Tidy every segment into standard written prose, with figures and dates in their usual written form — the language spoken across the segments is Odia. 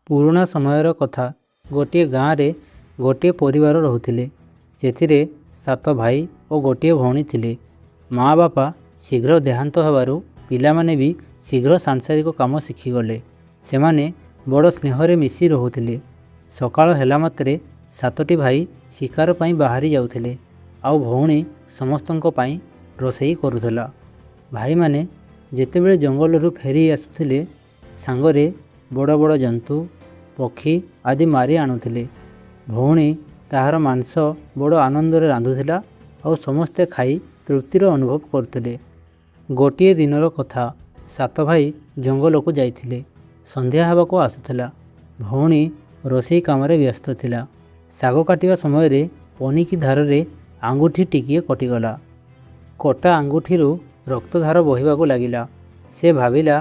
ପୁରୁଣା ସମୟର କଥା। ଗୋଟିଏ ଗାଁରେ ଗୋଟିଏ ପରିବାର ରହୁଥିଲେ। ସେଥିରେ ସାତ ଭାଇ ଓ ଗୋଟିଏ ଭଉଣୀ ଥିଲେ। ମା' ବାପା ଶୀଘ୍ର ଦେହାନ୍ତ ହେବାରୁ ପିଲାମାନେ ବି ଶୀଘ୍ର ସାଂସାରିକ କାମ ଶିଖିଗଲେ। ସେମାନେ ବଡ଼ ସ୍ନେହରେ ମିଶି ରହୁଥିଲେ। ସକାଳ ହେଲା ମାତ୍ରେ ସାତଟି ଭାଇ ଶିକାର ପାଇଁ ବାହାରି ଯାଉଥିଲେ, ଆଉ ଭଉଣୀ ସମସ୍ତଙ୍କ ପାଇଁ ରୋଷେଇ କରୁଥିଲା। ଭାଇମାନେ ଯେତେବେଳେ ଜଙ୍ଗଲରୁ ଫେରି ଆସୁଥିଲେ, ସାଙ୍ଗରେ ବଡ଼ ବଡ଼ ଜନ୍ତୁ, ପକ୍ଷୀ ଆଦି ମାରି ଆଣୁଥିଲେ। ଭଉଣୀ ତାହାର ମାଂସ ବଡ଼ ଆନନ୍ଦରେ ରାନ୍ଧୁଥିଲା ଆଉ ସମସ୍ତେ ଖାଇ ତୃପ୍ତିର ଅନୁଭବ କରୁଥିଲେ। ଗୋଟିଏ ଦିନର କଥା, ସାତ ଭାଇ ଜଙ୍ଗଲକୁ ଯାଇଥିଲେ। ସନ୍ଧ୍ୟା ହେବାକୁ ଆସୁଥିଲା। ଭଉଣୀ ରୋଷେଇ କାମରେ ବ୍ୟସ୍ତ ଥିଲା। ଶାଗ କାଟିବା ସମୟରେ ପନିକି ଧାରରେ ଆଙ୍ଗୁଠି ଟିକିଏ କଟିଗଲା। କଟା ଆଙ୍ଗୁଠିରୁ ରକ୍ତଧାର ବହିବାକୁ ଲାଗିଲା। ସେ ଭାବିଲା,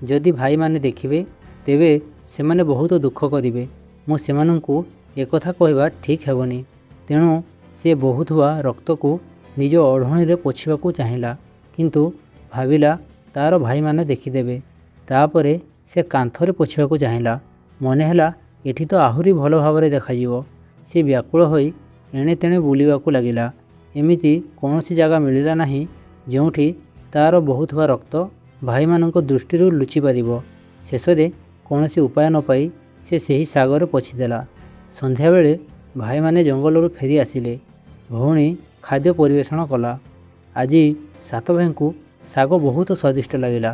ଯଦି ଭାଇମାନେ ଦେଖିବେ ତେବେ ସେମାନେ ବହୁତ ଦୁଃଖ କରିବେ। ମୁଁ ସେମାନଙ୍କୁ ଏକଥା କହିବା ଠିକ୍ ହେବନି। ତେଣୁ ସେ ବହୁଥିବା ରକ୍ତକୁ ନିଜ ଓଢ଼ଣୀରେ ପୋଛିବାକୁ ଚାହିଁଲା, କିନ୍ତୁ ଭାବିଲା ତା'ର ଭାଇମାନେ ଦେଖିଦେବେ। ତା'ପରେ ସେ କାନ୍ଥରେ ପୋଛିବାକୁ ଚାହିଁଲା। ମନେହେଲା ଏଠି ତ ଆହୁରି ଭଲ ଭାବରେ ଦେଖାଯିବ। ସେ ବ୍ୟାକୁଳ ହୋଇ ଏଣେ ତେଣେ ବୁଲିବାକୁ ଲାଗିଲା। ଏମିତି କୌଣସି ଜାଗା ମିଳିଲା ନାହିଁ ଯେଉଁଠି ତା'ର ବହୁଥିବା ରକ୍ତ ଭାଇମାନଙ୍କ ଦୃଷ୍ଟିରୁ ଲୁଚିପାରିବ। ଶେଷରେ କୌଣସି ଉପାୟ ନ ପାଇ ସେ ସେହି ଶାଗରେ ପୋଛିଦେଲା। ସନ୍ଧ୍ୟାବେଳେ ଭାଇମାନେ ଜଙ୍ଗଲରୁ ଫେରି ଆସିଲେ। ଭଉଣୀ ଖାଦ୍ୟ ପରିବେଷଣ କଲା। ଆଜି ସାତ ଭାଇଙ୍କୁ ଶାଗ ବହୁତ ସ୍ୱାଦିଷ୍ଟ ଲାଗିଲା।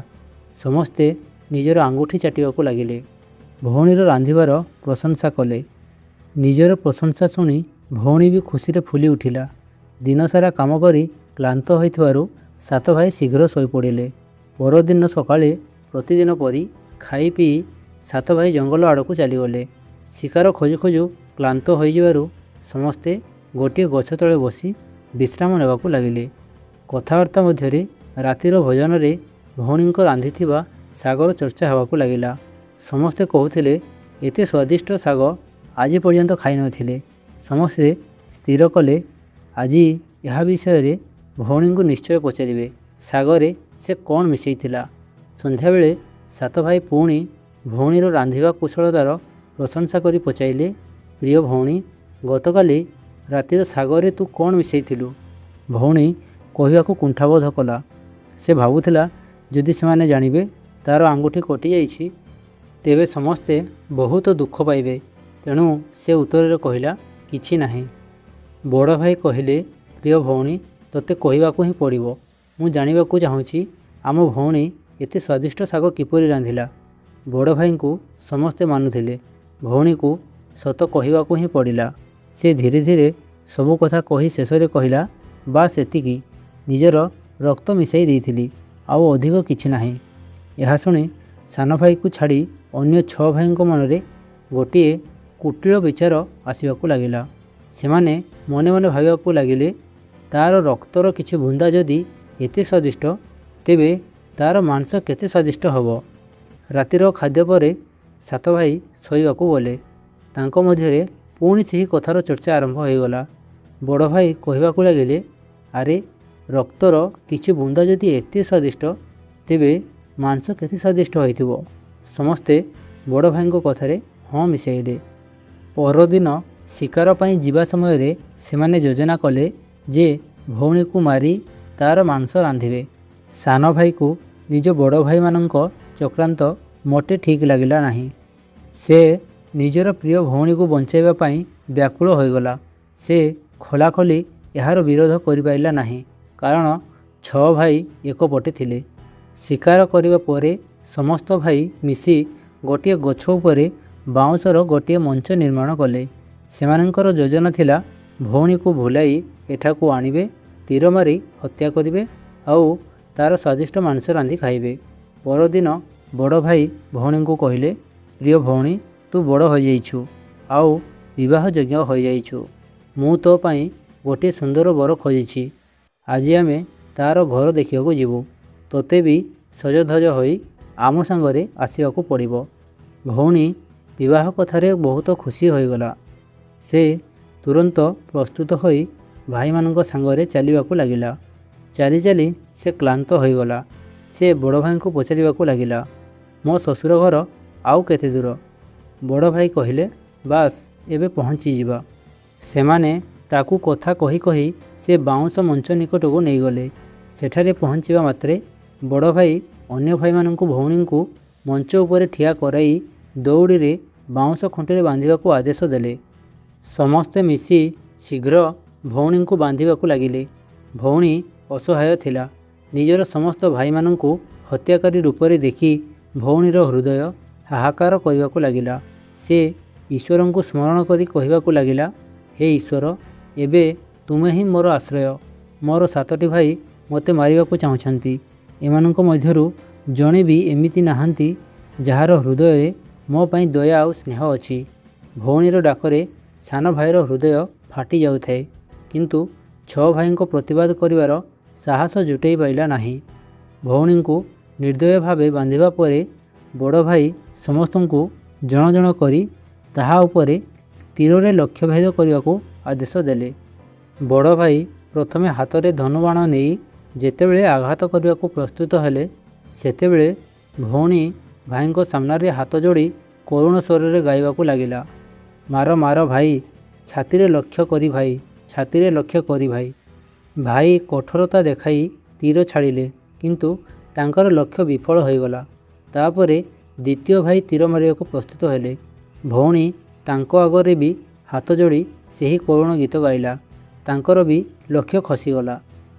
ସମସ୍ତେ ନିଜର ଆଙ୍ଗୁଠି ଚାଟିବାକୁ ଲାଗିଲେ। ଭଉଣୀର ରାନ୍ଧିବାର ପ୍ରଶଂସା କଲେ। ନିଜର ପ୍ରଶଂସା ଶୁଣି ଭଉଣୀ ବି ଖୁସିରେ ଫୁଲି ଉଠିଲା। ଦିନସାରା କାମ କରି କ୍ଳାନ୍ତ ହୋଇଥିବାରୁ ସାତ ଭାଇ ଶୀଘ୍ର ଶୋଇପଡ଼ିଲେ। ପରଦିନ ସକାଳେ ପ୍ରତିଦିନ ପରି ଖାଇ ପିଇ ସାତ ଭାଇ ଜଙ୍ଗଲ ଆଡ଼କୁ ଚାଲିଗଲେ। ଶିକାର ଖୋଜୁ ଖୋଜୁ କ୍ଳାନ୍ତ ହୋଇଯିବାରୁ ସମସ୍ତେ ଗୋଟିଏ ଗଛ ତଳେ ବସି ବିଶ୍ରାମ ନେବାକୁ ଲାଗିଲେ। କଥାବାର୍ତ୍ତା ମଧ୍ୟରେ ରାତିର ଭୋଜନରେ ଭଉଣୀଙ୍କ ରାନ୍ଧିଥିବା ଶାଗର ଚର୍ଚ୍ଚା ହେବାକୁ ଲାଗିଲା। ସମସ୍ତେ କହୁଥିଲେ, ଏତେ ସ୍ୱାଦିଷ୍ଟ ଶାଗ ଆଜି ପର୍ଯ୍ୟନ୍ତ ଖାଇନଥିଲେ। ସମସ୍ତେ ସ୍ଥିର କଲେ, ଆଜି ଏହା ବିଷୟରେ ଭଉଣୀଙ୍କୁ ନିଶ୍ଚୟ ପଚାରିବେ, ଶାଗରେ ସେ କ'ଣ ମିଶାଇଥିଲା। ସନ୍ଧ୍ୟାବେଳେ ସାତ ଭାଇ ପୁଣି ଭଉଣୀର ରାନ୍ଧିବା କୁଶଳତାର ପ୍ରଶଂସା କରି ପଚାରିଲେ, ପ୍ରିୟ ଭଉଣୀ, ଗତକାଲି ରାତିର ଶାଗରେ ତୁ କ'ଣ ମିଶାଇଥିଲୁ? ଭଉଣୀ କହିବାକୁ କୁଣ୍ଠାବୋଧ କଲା। ସେ ଭାବୁଥିଲା, ଯଦି ସେମାନେ ଜାଣିବେ ତା'ର ଆଙ୍ଗୁଠି କଟିଯାଇଛି, ତେବେ ସମସ୍ତେ ବହୁତ ଦୁଃଖ ପାଇବେ। ତେଣୁ ସେ ଉତ୍ତରରେ କହିଲା, କିଛି ନାହିଁ। ବଡ଼ ଭାଇ କହିଲେ, ପ୍ରିୟ ଭଉଣୀ, ତୋତେ କହିବାକୁ ହିଁ ପଡ଼ିବ। ମୁଁ ଜାଣିବାକୁ ଚାହୁଁଛି ଆମ ଭଉଣୀ ଏତେ ସ୍ୱାଦିଷ୍ଟ ଶାଗ କିପରି ରାନ୍ଧିଲା? ବଡ଼ ଭାଇଙ୍କୁ ସମସ୍ତେ ମାନୁଥିଲେ। ଭଉଣୀକୁ ସତ କହିବାକୁ ହିଁ ପଡ଼ିଲା। ସେ ଧୀରେ ଧୀରେ ସବୁ କଥା କହି ଶେଷରେ କହିଲା, ବାସ୍ ଏତିକି, ନିଜର ରକ୍ତ ମିଶାଇ ଦେଇଥିଲି, ଆଉ ଅଧିକ କିଛି ନାହିଁ। ଏହା ଶୁଣି ସାନ ଭାଇକୁ ଛାଡ଼ି ଅନ୍ୟ ଛଅ ଭାଇଙ୍କ ମନରେ ଗୋଟିଏ କୁଟିଳ ବିଚାର ଆସିବାକୁ ଲାଗିଲା। ସେମାନେ ମନେ ମନେ ଭାବିବାକୁ ଲାଗିଲେ, ତା'ର ରକ୍ତର କିଛି ବୁନ୍ଦା ଯଦି ଏତେ ସ୍ୱାଦିଷ୍ଟ, ତେବେ ତା'ର ମାଂସ କେତେ ସ୍ୱାଦିଷ୍ଟ ହେବ। ରାତିର ଖାଦ୍ୟ ପରେ ସାତ ଭାଇ ଶୋଇବାକୁ ଗଲେ। ତାଙ୍କ ମଧ୍ୟରେ ପୁଣି ସେହି କଥାର ଚର୍ଚ୍ଚା ଆରମ୍ଭ ହୋଇଗଲା। ବଡ଼ ଭାଇ କହିବାକୁ ଲାଗିଲେ, ଆରେ, ରକ୍ତର କିଛି ବୁନ୍ଦା ଯଦି ଏତେ ସ୍ୱାଦିଷ୍ଟ, ତେବେ ମାଂସ କେତେ ସ୍ୱାଦିଷ୍ଟ ହୋଇଥିବ। ସମସ୍ତେ ବଡ଼ ଭାଇଙ୍କ କଥାରେ ହଁ ମିଶାଇଲେ। ପରଦିନ ଶିକାର ପାଇଁ ଯିବା ସମୟରେ ସେମାନେ ଯୋଜନା କଲେ ଯେ ଭଉଣୀକୁ ମାରି ତା'ର ମାଂସ ରାନ୍ଧିବେ। ସାନ ଭାଇକୁ ନିଜ ବଡ଼ ଭାଇମାନଙ୍କ ଚକ୍ରାନ୍ତ ମୋଟେ ଠିକ୍ ଲାଗିଲା ନାହିଁ। ସେ ନିଜର ପ୍ରିୟ ଭଉଣୀକୁ ବଞ୍ଚାଇବା ପାଇଁ ବ୍ୟାକୁଳ ହୋଇଗଲା। ସେ ଖୋଲାଖୋଲି ଏହାର ବିରୋଧ କରିପାରିଲା ନାହିଁ, କାରଣ ଛଅ ଭାଇ ଏକପଟେ ଥିଲେ। ଶିକାର କରିବା ପରେ ସମସ୍ତ ଭାଇ ମିଶି ଗୋଟିଏ ଗଛ ଉପରେ ବାଉଁଶର ଗୋଟିଏ ମଞ୍ଚ ନିର୍ମାଣ କଲେ। ସେମାନଙ୍କର ଯୋଜନା ଥିଲା, ଭଉଣୀକୁ ଭୁଲାଇ ଏଠାକୁ ଆଣିବେ, ତୀର ମାରି ହତ୍ୟା କରିବେ ଆଉ ତା'ର ସ୍ୱାଦିଷ୍ଟ ମାଂସ ରାନ୍ଧି ଖାଇବେ। ପରଦିନ ବଡ଼ ଭାଇ ଭଉଣୀଙ୍କୁ କହିଲେ, ପ୍ରିୟ ଭଉଣୀ, ତୁ ବଡ଼ ହୋଇଯାଇଛୁ ଆଉ ବିବାହ ଯୋଗ୍ୟ ହୋଇଯାଇଛୁ। ମୁଁ ତୋ ପାଇଁ ଗୋଟିଏ ସୁନ୍ଦର ବର ଖୋଜିଛି। ଆଜି ଆମେ ତା'ର ଘର ଦେଖିବାକୁ ଯିବୁ। ତୋତେ ବି ସଜଧଜ ହୋଇ ଆମ ସାଙ୍ଗରେ ଆସିବାକୁ ପଡ଼ିବ। ଭଉଣୀ ବିବାହ କଥାରେ ବହୁତ ଖୁସି ହୋଇଗଲା। ସେ ତୁରନ୍ତ ପ୍ରସ୍ତୁତ ହୋଇ ଭାଇମାନଙ୍କ ସାଙ୍ଗରେ ଚାଲିବାକୁ ଲାଗିଲା। ଚାଲି ଚାଲି ସେ କ୍ଳାନ୍ତ ହୋଇଗଲା। ସେ ବଡ଼ ଭାଇଙ୍କୁ ପଚାରିବାକୁ ଲାଗିଲା, ମୋ ଶ୍ୱଶୁର ଘର ଆଉ କେତେ ଦୂର? ବଡ଼ ଭାଇ କହିଲେ, ବାସ୍ ଏବେ ପହଞ୍ଚିଯିବା। ସେମାନେ ତାକୁ କଥା କହି କହି ସେ ବାଉଁଶ ମଞ୍ଚ ନିକଟକୁ ନେଇଗଲେ। ସେଠାରେ ପହଞ୍ଚିବା ମାତ୍ରେ ବଡ଼ ଭାଇ ଅନ୍ୟ ଭାଇମାନଙ୍କୁ ଭଉଣୀଙ୍କୁ ମଞ୍ଚ ଉପରେ ଠିଆ କରାଇ ଦଉଡ଼ିରେ ବାଉଁଶ ଖୁଣ୍ଟିରେ ବାନ୍ଧିବାକୁ ଆଦେଶ ଦେଲେ। ସମସ୍ତେ ମିଶି ଶୀଘ୍ର ଭଉଣୀଙ୍କୁ ବାନ୍ଧିବାକୁ ଲାଗିଲେ। ଭଉଣୀ ଅସହାୟ ଥିଲା। ନିଜର ସମସ୍ତ ଭାଇମାନଙ୍କୁ ହତ୍ୟାକାରୀ ରୂପରେ ଦେଖି ଭଉଣୀର ହୃଦୟ ହାହାକାର କରିବାକୁ ଲାଗିଲା। ସେ ଈଶ୍ୱରଙ୍କୁ ସ୍ମରଣ କରି କହିବାକୁ ଲାଗିଲା, ହେ ଈଶ୍ୱର, ଏବେ ତୁମେ ହିଁ ମୋର ଆଶ୍ରୟ। ମୋର 7ଟି ଭାଇ ମୋତେ ମାରିବାକୁ ଚାହୁଁଛନ୍ତି। ଏମାନଙ୍କ ମଧ୍ୟରୁ ଜଣେ ବି ଏମିତି ନାହାନ୍ତି ଯାହାର ହୃଦୟରେ ମୋ ପାଇଁ ଦୟା ଆଉ ସ୍ନେହ ଅଛି। ଭଉଣୀର ଡାକରେ ସାନ ଭାଇର ହୃଦୟ ଫାଟି ଯାଉଥାଏ, କିନ୍ତୁ 6 ଭାଇଙ୍କ ପ୍ରତିବାଦ କରିବାର ସାହସ ଜୁଟେଇ ପାରିଲା ନାହିଁ। ଭଉଣୀଙ୍କୁ ନିର୍ଦ୍ଦୟ ଭାବେ ବାନ୍ଧିବା ପରେ ବଡ଼ ଭାଇ ସମସ୍ତଙ୍କୁ ଜଣ ଜଣ କରି ତାହା ଉପରେ ତୀରରେ ଲକ୍ଷ୍ୟଭେଦ କରିବାକୁ ଆଦେଶ ଦେଲେ। ବଡ଼ ଭାଇ ପ୍ରଥମେ ହାତରେ ଧନୁବାଣ ନେଇ ଯେତେବେଳେ ଆଘାତ କରିବାକୁ ପ୍ରସ୍ତୁତ ହେଲେ, ସେତେବେଳେ ଭଉଣୀ ଭାଇଙ୍କ ସାମ୍ନାରେ ହାତ ଯୋଡ଼ି କରୁଣ ସ୍ୱରରେ ଗାଇବାକୁ ଲାଗିଲା, ମାର ମାର ଭାଇ, ଛାତିରେ ଲକ୍ଷ୍ୟ କରି ଭାଇ, ଛାତିରେ ଲକ୍ଷ୍ୟ କରି ଭାଇ। ଭାଇ କଠୋରତା ଦେଖାଇ ତୀର ଛାଡ଼ିଲେ, କିନ୍ତୁ ତାଙ୍କର ଲକ୍ଷ୍ୟ ବିଫଳ ହୋଇଗଲା। ତାପରେ ଦ୍ୱିତୀୟ ଭାଇ ତୀର ମାରିବାକୁ ପ୍ରସ୍ତୁତ ହେଲେ। ଭଉଣୀ ତାଙ୍କ ଆଗରେ ବି ହାତ ଯୋଡ଼ି ସେହି କରୁଣ ଗୀତ ଗାଇଲା। ତାଙ୍କର ବି ଲକ୍ଷ୍ୟ ଖସିଗଲା।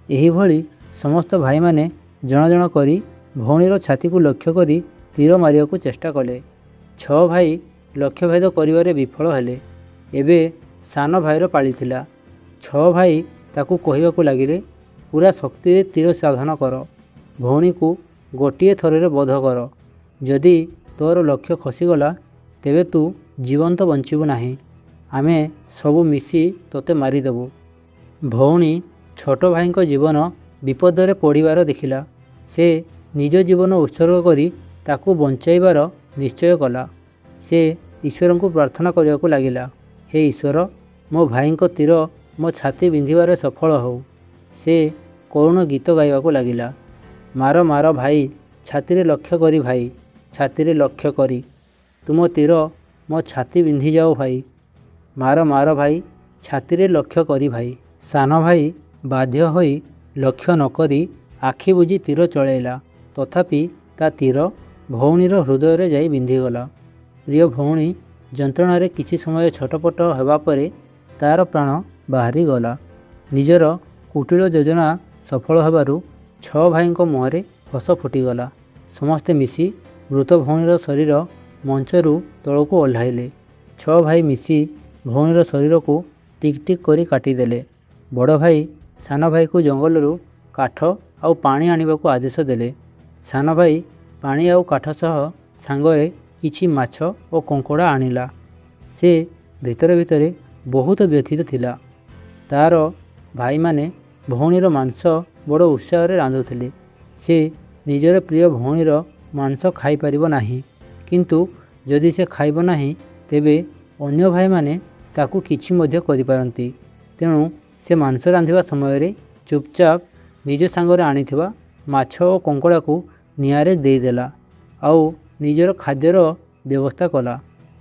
ଏହିଭଳି ସମସ୍ତ ଭାଇମାନେ ଜଣ ଜଣ କରି ଭଉଣୀର ଛାତିକୁ ଲକ୍ଷ୍ୟ କରି ତୀର ମାରିବାକୁ ଚେଷ୍ଟା କଲେ। 6 ଭାଇ ଲକ୍ଷ୍ୟଭେଦ କରିବାରେ ବିଫଳ ହେଲେ। ଏବେ ସାନ ଭାଇର ପାଳି ଥିଲା। 6 ଭାଇ ତାକୁ କହିବାକୁ ଲାଗିଲେ, ପୂରା ଶକ୍ତିରେ ତୀର ସାଧନ କର, ଭଉଣୀକୁ ଗୋଟିଏ ଥରରେ ବଧ କର। ଯଦି ତୋର ଲକ୍ଷ୍ୟ ଖସିଗଲା ତେବେ ତୁ ଜୀବନ୍ତ ବଞ୍ଚିବୁ ନାହିଁ, ଆମେ ସବୁ ମିଶି ତୋତେ ମାରିଦେବୁ। ଭଉଣୀ ଛୋଟ ଭାଇଙ୍କ ଜୀବନ ବିପଦରେ ପଡ଼ିବାର ଦେଖିଲା। ସେ ନିଜ ଜୀବନ ଉତ୍ସର୍ଗ କରି ତାକୁ ବଞ୍ଚାଇବାର ନିଶ୍ଚୟ କଲା। ସେ ଈଶ୍ୱରଙ୍କୁ ପ୍ରାର୍ଥନା କରିବାକୁ ଲାଗିଲା, ହେ ଈଶ୍ୱର, ମୋ ଭାଇଙ୍କ ତୀର ମୋ ଛାତି ବିନ୍ଧିବାରେ ସଫଳ ହେଉ। ସେ କରୁଣ ଗୀତ ଗାଇବାକୁ ଲାଗିଲା, ମାର ମାର ଭାଇ, ଛାତିରେ ଲକ୍ଷ୍ୟ କରି ଭାଇ, ଛାତିରେ ଲକ୍ଷ୍ୟ କରି, ତୁମ ତୀର ମୋ ଛାତି ବିନ୍ଧିଯାଉ ଭାଇ, ମାର ମାର ଭାଇ, ଛାତିରେ ଲକ୍ଷ୍ୟ କରି ଭାଇ। ସାନ ଭାଇ ବାଧ୍ୟ ହୋଇ ଲକ୍ଷ୍ୟ ନକରି ଆଖି ବୁଜି ତୀର ଚଳାଇଲା। ତଥାପି ତା ତୀର ଭଉଣୀର ହୃଦୟରେ ଯାଇ ବିନ୍ଧିଗଲା। ପ୍ରିୟ ଭଉଣୀ ଯନ୍ତ୍ରଣାରେ କିଛି ସମୟ ଛଟପଟ ହେବା ପରେ ତାର ପ୍ରାଣ ବାହାରିଗଲା। ନିଜର କୁଟିଳ ଯୋଜନା ସଫଳ ହେବାରୁ 6 ଭାଇଙ୍କ ମୁହଁରେ ହସ ଫୁଟିଗଲା। ସମସ୍ତେ ମିଶି ମୃତ ଭଉଣୀର ଶରୀର ମଞ୍ଚରୁ ତଳକୁ ଓହ୍ଲାଇଲେ। 6 ଭାଇ ମିଶି ଭଉଣୀର ଶରୀରକୁ ଟିକ୍ ଟିକ୍ କରି କାଟିଦେଲେ। ବଡ଼ ଭାଇ ସାନ ଭାଇକୁ ଜଙ୍ଗଲରୁ କାଠ ଆଉ ପାଣି ଆଣିବାକୁ ଆଦେଶ ଦେଲେ। ସାନ ଭାଇ ପାଣି ଆଉ କାଠ ସହ ସାଙ୍ଗରେ କିଛି ମାଛ ଓ କଙ୍କଡ଼ା ଆଣିଲା। ସେ ଭିତରେ ଭିତରେ ବହୁତ ବ୍ୟଥିତ ଥିଲା। ତାର ଭାଇମାନେ ଭଉଣୀର ମାଂସ ବଡ଼ ଉତ୍ସାହରେ ରାନ୍ଧୁଥିଲେ। ସେ ନିଜର ପ୍ରିୟ ଭଉଣୀର ମାଂସ ଖାଇପାରିବ ନାହିଁ, କିନ୍ତୁ ଯଦି ସେ ଖାଇବ ନାହିଁ ତେବେ ଅନ୍ୟ ଭାଇମାନେ ତାକୁ କିଛି ମଧ୍ୟ କରିପାରନ୍ତି। ତେଣୁ ସେ ମାଂସ ରାନ୍ଧିବା ସମୟରେ ଚୁପଚାପ ନିଜ ସାଙ୍ଗରେ ଆଣିଥିବା ମାଛ ଓ କଙ୍କଡ଼ାକୁ ନିଆଁରେ ଦେଇଦେଲା ଆଉ ନିଜର ଖାଦ୍ୟର ବ୍ୟବସ୍ଥା କଲା।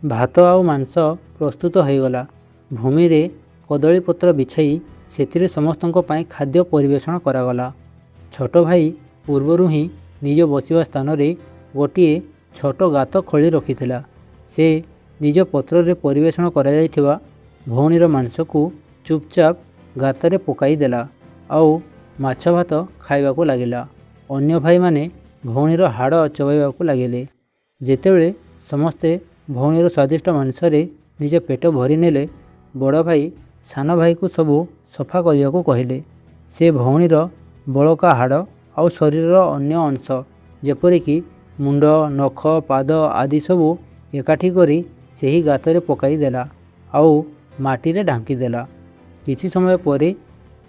ଭାତ ଆଉ ମାଂସ ପ୍ରସ୍ତୁତ ହୋଇଗଲା। ଭୂମିରେ କଦଳୀପତ୍ର ବିଛାଇ ସେଥିରେ ସମସ୍ତଙ୍କ ପାଇଁ ଖାଦ୍ୟ ପରିବେଷଣ କରାଗଲା। ଛୋଟ ଭାଇ ପୂର୍ବରୁ ହିଁ ନିଜ ବସିବା ସ୍ଥାନରେ ଗୋଟିଏ ଛୋଟ ଗାତ ଖୋଳି ରଖିଥିଲା। ସେ ନିଜ ପତ୍ରରେ ପରିବେଷଣ କରାଯାଇଥିବା ଭଉଣୀର ମାଂସକୁ ଚୁପଚାପ ଗାତରେ ପକାଇଦେଲା ଆଉ ମାଛ ଭାତ ଖାଇବାକୁ ଲାଗିଲା। ଅନ୍ୟ ଭାଇମାନେ ଭଉଣୀର ହାଡ଼ ଚୋବାଇବାକୁ ଲାଗିଲେ। ଯେତେବେଳେ ସମସ୍ତେ ଭଉଣୀର ସ୍ୱାଦିଷ୍ଟ ମାଂସରେ ନିଜ ପେଟ ଭରିନେଲେ, ବଡ଼ ଭାଇ ସାନ ଭାଇକୁ ସବୁ ସଫା କରିବାକୁ କହିଲେ। ସେ ଭଉଣୀର ବଳକା ହାଡ଼ ଆଉ ଶରୀରର ଅନ୍ୟ ଅଂଶ ଯେପରିକି ମୁଣ୍ଡ, ନଖ, ପାଦ ଆଦି ସବୁ ଏକାଠି କରି ସେହି ଗାତରେ ପକାଇଦେଲା ଆଉ ମାଟିରେ ଢାଙ୍କିଦେଲା। କିଛି ସମୟ ପରେ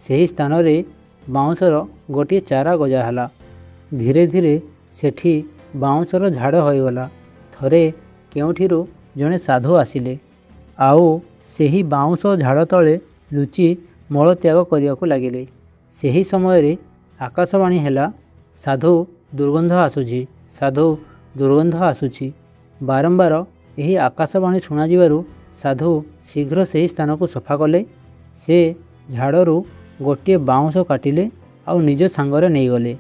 ସେହି ସ୍ଥାନରେ ବାଉଁଶର ଗୋଟିଏ ଚାରା ଗଜା ହେଲା। ଧୀରେ ଧୀରେ ସେଠି ବାଉଁଶର ଝାଡ଼ ହୋଇଗଲା। ଥରେ କେଉଁଠିରୁ ଜଣେ ସାଧୁ ଆସିଲେ ଆଉ ସେହି ବାଉଁଶ ଝାଡ଼ ତଳେ ଲୁଚି ମଳତ୍ୟାଗ କରିବାକୁ ଲାଗିଲେ। ସେହି ସମୟରେ ଆକାଶବାଣୀ ହେଲା, ସାଧୁ ଦୁର୍ଗନ୍ଧ ଆସୁଛି, ସାଧୁ ଦୁର୍ଗନ୍ଧ ଆସୁଛି। ବାରମ୍ବାର ଏହି ଆକାଶବାଣୀ ଶୁଣାଯିବାରୁ ସାଧୁ ଶୀଘ୍ର ସେହି ସ୍ଥାନକୁ ସଫା କଲେ। ସେ ଝାଡ଼ରୁ ଗୋଟିଏ ବାଉଁଶ କାଟିଲେ ଆଉ ନିଜ ସାଙ୍ଗରେ ନେଇଗଲେ।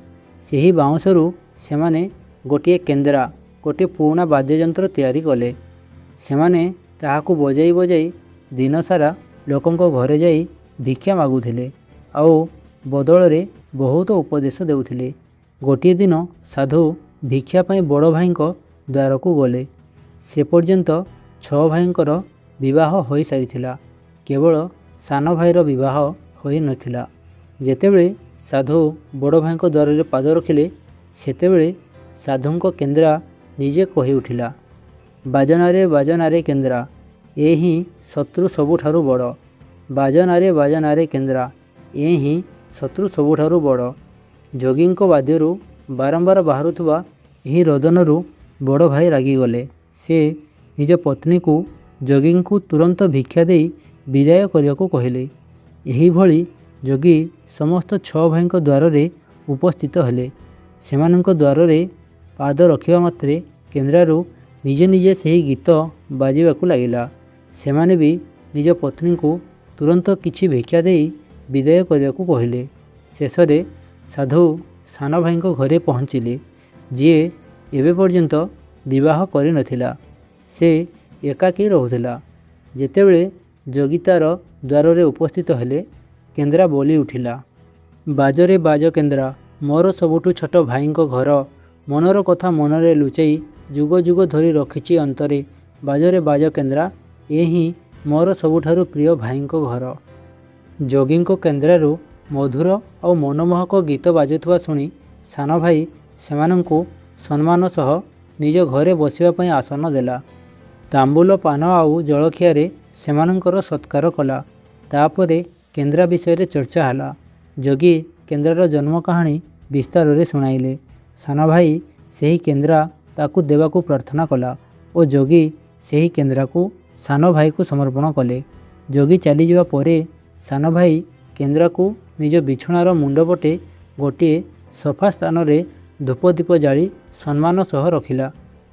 ସେହି ବାଉଁଶରୁ ସେମାନେ ଗୋଟିଏ କେନ୍ଦ୍ରା, ଗୋଟିଏ ପୁରୁଣା ବାଦ୍ୟଯନ୍ତ୍ର ତିଆରି କଲେ। ସେମାନେ ତାହାକୁ ବଜାଇ ବଜାଇ ଦିନସାରା ଲୋକଙ୍କ ଘରେ ଯାଇ ଭିକ୍ଷା ମାଗୁଥିଲେ ଆଉ ବଦଳରେ ବହୁତ ଉପଦେଶ ଦେଉଥିଲେ। ଗୋଟିଏ ଦିନ ସାଧୁ ଭିକ୍ଷା ପାଇଁ ବଡ଼ ଭାଇଙ୍କ ଦ୍ୱାରକୁ ଗଲେ। ସେ ପର୍ଯ୍ୟନ୍ତ ଛଅ ଭାଇଙ୍କର ବିବାହ ହୋଇସାରିଥିଲା, କେବଳ ସାନ ଭାଇର ବିବାହ ହୋଇନଥିଲା। ଯେତେବେଳେ ସାଧୁ ବଡ଼ ଭାଇଙ୍କ ଦ୍ୱାରରେ ପାଦ ରଖିଲେ, ସେତେବେଳେ ସାଧୁଙ୍କ କେନ୍ଦ୍ରା ନିଜେ କହି ଉଠିଲା, ବାଜନାରେ ବାଜନାରେ କେନ୍ଦ୍ରା, ଏ ହିଁ ଶତ୍ରୁ ସବୁଠାରୁ ବଡ଼। ବାଜନାରେ ବାଜନାରେ କେନ୍ଦ୍ରା, ଏ ହିଁ ଶତ୍ରୁ ସବୁଠାରୁ ବଡ଼। ଯୋଗୀଙ୍କ ବାଦ୍ୟରୁ ବାରମ୍ବାର ବାହାରୁଥିବା ଏହି ରୋଦନରୁ ବଡ଼ ଭାଇ ରାଗିଗଲେ। ସେ ନିଜ ପତ୍ନୀକୁ ଯୋଗୀଙ୍କୁ ତୁରନ୍ତ ଭିକ୍ଷା ଦେଇ ବିଦାୟ କରିବାକୁ କହିଲେ। ଏହିଭଳି ଯୋଗୀ ସମସ୍ତ ଛଅ ଭାଇଙ୍କ ଦ୍ୱାରରେ ଉପସ୍ଥିତ ହେଲେ। ସେମାନଙ୍କ ଦ୍ୱାରରେ ପାଦ ରଖିବା ମାତ୍ରେ କେନ୍ଦ୍ରାରୁ ନିଜେ ନିଜେ ସେହି ଗୀତ ବାଜିବାକୁ ଲାଗିଲା। ସେମାନେ ବି ନିଜ ପତ୍ନୀଙ୍କୁ ତୁରନ୍ତ କିଛି ଭିକ୍ଷା ଦେଇ ବିଦାୟ କରିବାକୁ କହିଲେ। ଶେଷରେ ସାଧୁ ସାନ ଭାଇଙ୍କ ଘରେ ପହଞ୍ଚିଲେ, ଯିଏ ଏବେ ପର୍ଯ୍ୟନ୍ତ ବିବାହ କରିନଥିଲା। ସେ ଏକାକୀ ରହୁଥିଲା। ଯେତେବେଳେ ଯୋଗୀ ତା'ର ଦ୍ୱାରରେ ଉପସ୍ଥିତ ହେଲେ, କେନ୍ଦ୍ରା ବୋଲି ଉଠିଲା, ବାଜରେ ବାଜ କେନ୍ଦ୍ରା, ମୋର ସବୁଠୁ ଛୋଟ ଭାଇଙ୍କ ଘର। ମନର କଥା ମନରେ ଲୁଚାଇ ଯୁଗ ଯୁଗ ଧରି ରଖିଛି ଅନ୍ତରେ। ବାଜରେ ବାଜ କେନ୍ଦ୍ରା, ଏ ହିଁ ମୋର ସବୁଠାରୁ ପ୍ରିୟ ଭାଇଙ୍କ ଘର। ଯୋଗୀଙ୍କ କେନ୍ଦ୍ରାରୁ ମଧୁର ଆଉ ମନମୋହକ ଗୀତ ବାଜୁଥିବା ଶୁଣି ସାନ ଭାଇ ସେମାନଙ୍କୁ ସମ୍ମାନ ସହ ନିଜ ଘରେ ବସିବା ପାଇଁ ଆସନ ଦେଲା। ତାମ୍ବୁଲ ପାନ ଆଉ ଜଳଖିଆରେ ସେମାନଙ୍କର ସତ୍କାର କଲା। ତାପରେ କେନ୍ଦ୍ରା ବିଷୟରେ ଚର୍ଚ୍ଚା ହେଲା। ଯୋଗୀ କେନ୍ଦ୍ରାର ଜନ୍ମ କାହାଣୀ ବିସ୍ତାରରେ ଶୁଣାଇଲେ। ସାନ ଭାଇ ସେହି କେନ୍ଦ୍ରା ତାକୁ ଦେବାକୁ ପ୍ରାର୍ଥନା କଲା ଓ ଯୋଗୀ ସେହି କେନ୍ଦ୍ରାକୁ ସାନ ଭାଇକୁ ସମର୍ପଣ କଲେ। ଯୋଗୀ ଚାଲିଯିବା ପରେ ସାନ ଭାଇ କେନ୍ଦ୍ରାକୁ ନିଜ ବିଛଣାର ମୁଣ୍ଡପଟେ ଗୋଟିଏ ସଫା ସ୍ଥାନରେ ଧୂପ ଦୀପ ଜାଳି ସମ୍ମାନ ସହ ରଖିଲା।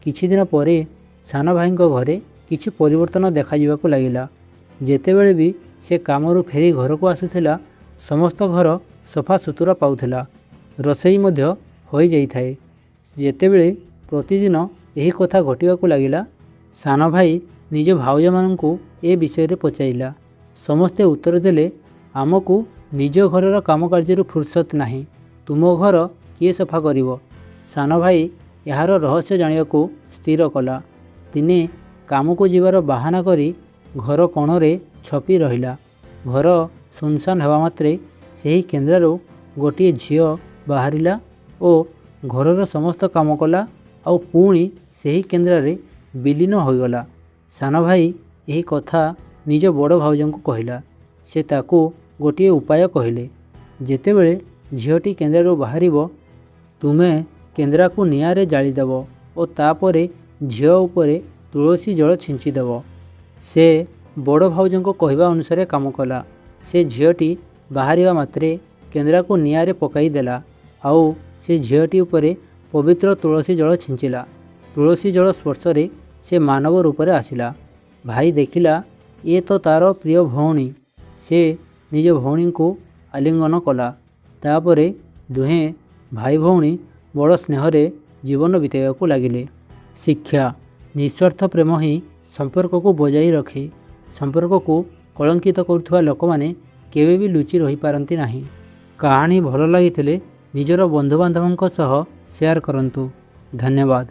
କିଛିଦିନ ପରେ ସାନ ଭାଇଙ୍କ ଘରେ କିଛି ପରିବର୍ତ୍ତନ ଦେଖାଯିବାକୁ ଲାଗିଲା। ଯେତେବେଳେ ବି ସେ କାମରୁ ଫେରି ଘରକୁ ଆସୁଥିଲା, ସମସ୍ତ ଘର ସଫା ସୁତୁରା ପାଉଥିଲା, ରୋଷେଇ ମଧ୍ୟ ହୋଇଯାଇଥାଏ। ଯେତେବେଳେ ପ୍ରତିଦିନ ଏହି କଥା ଘଟିବାକୁ ଲାଗିଲା, ସାନ ଭାଇ ନିଜ ଭାଉଜମାନଙ୍କୁ ଏ ବିଷୟରେ ପଚାରିଲା। ସମସ୍ତେ ଉତ୍ତର ଦେଲେ, ଆମକୁ ନିଜ ଘରର କାମ କାର୍ଯ୍ୟରୁ ଫୁରସତ ନାହିଁ, ତୁମ ଘର କିଏ ସଫା କରିବ? ସାନ ଭାଇ ଏହାର ରହସ୍ୟ ଜାଣିବାକୁ ସ୍ଥିର କଲା। ଦିନେ କାମକୁ ଯିବାର ବାହାନା କରି ଘର କୋଣରେ ଛପି ରହିଲା। ଘର ଶୂନଶାନ ହେବା ମାତ୍ରେ ସେହି କେନ୍ଦ୍ରାରୁ ଗୋଟିଏ ଝିଅ ବାହାରିଲା ଓ ଘରର ସମସ୍ତ କାମ କଲା ଆଉ ପୁଣି ସେହି କେନ୍ଦ୍ରାରେ ବିଲୀନ ହୋଇଗଲା। ସାନ ଭାଇ ଏହି କଥା ନିଜ ବଡ଼ ଭାଉଜଙ୍କୁ କହିଲା। ସେ ତାକୁ ଗୋଟିଏ ଉପାୟ କହିଲେ, ଯେତେବେଳେ ଝିଅଟି କେନ୍ଦ୍ରାରୁ ବାହାରିବ, ତୁମେ କେନ୍ଦ୍ରାକୁ ନିଆଁରେ ଜାଳିଦେବ ଓ ତାପରେ ଝିଅ ଉପରେ ତୁଳସୀ ଜଳ ଛିଞ୍ଚିଦେବ। ସେ ବଡ଼ ଭାଉଜଙ୍କ କହିବା ଅନୁସାରେ କାମ କଲା। ସେ ଝିଅଟି ବାହାରିବା ମାତ୍ରେ କେନ୍ଦ୍ରାକୁ ନିଆଁରେ ପକାଇ ଦେଲା ଆଉ ସେ ଝିଅଟି ଉପରେ ପବିତ୍ର ତୁଳସୀ ଜଳ ଛିଞ୍ଚିଲା। ତୁଳସୀ ଜଳ ସ୍ପର୍ଶରେ ସେ ମାନବ ରୂପରେ ଆସିଲା। ଭାଇ ଦେଖିଲା, ଏ ତ ତା'ର ପ୍ରିୟ ଭଉଣୀ। ସେ ନିଜ ଭଉଣୀଙ୍କୁ ଆଲିଙ୍ଗନ କଲା। ତାପରେ ଦୁହେଁ ଭାଇ ଭଉଣୀ ବଡ଼ ସ୍ନେହରେ ଜୀବନ ବିତାଇବାକୁ ଲାଗିଲେ। ଶିକ୍ଷା: ନିଃସ୍ୱାର୍ଥ ପ୍ରେମ ହିଁ ସମ୍ପର୍କକୁ ବଜାଇ ରଖେ। ସମ୍ପର୍କକୁ କଳଙ୍କିତ କରୁଥିବା ଲୋକମାନେ କେବେ ବି ଲୁଚି ରହିପାରନ୍ତି ନାହିଁ। କାହାଣୀ ଭଲ ଲାଗିଥିଲେ ନିଜର ବନ୍ଧୁବାନ୍ଧବଙ୍କ ସହ ସେୟାର କରନ୍ତୁ। ଧନ୍ୟବାଦ।